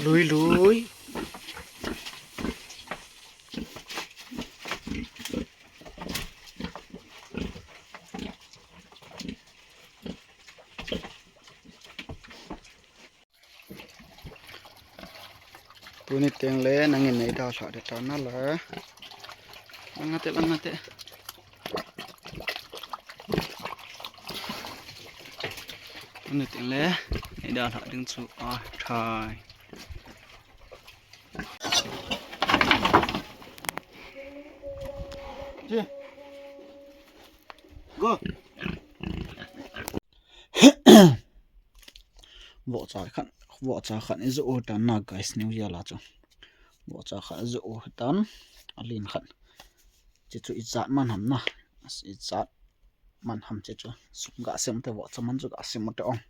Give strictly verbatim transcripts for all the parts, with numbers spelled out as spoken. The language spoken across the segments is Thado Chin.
Lui, lui. Tuni teng le nangin nei dalhah ding tan nale. Langa te, langa te. Tuni teng le nei dalhah ding chu athai. Go. Vohcha khat, vohcha khat ijoh u hitan na guys, New Year la chu. Vohcha khat ijoh u hitan, alen khat. Hiche chu ijat man ham na. Ijat man ham hiche chu. Sum ga sem u te, vohcha man chu ga sem u te ong.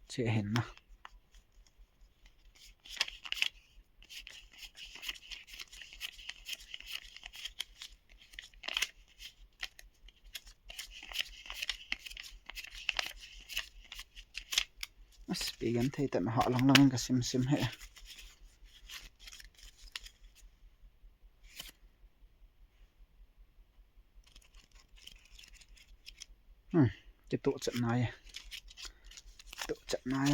Hiche ahin na. As, pe genthei tah in ha lang lang in ka sim sim he. Hmm, kitoh chet nai. Kitoh chet nai.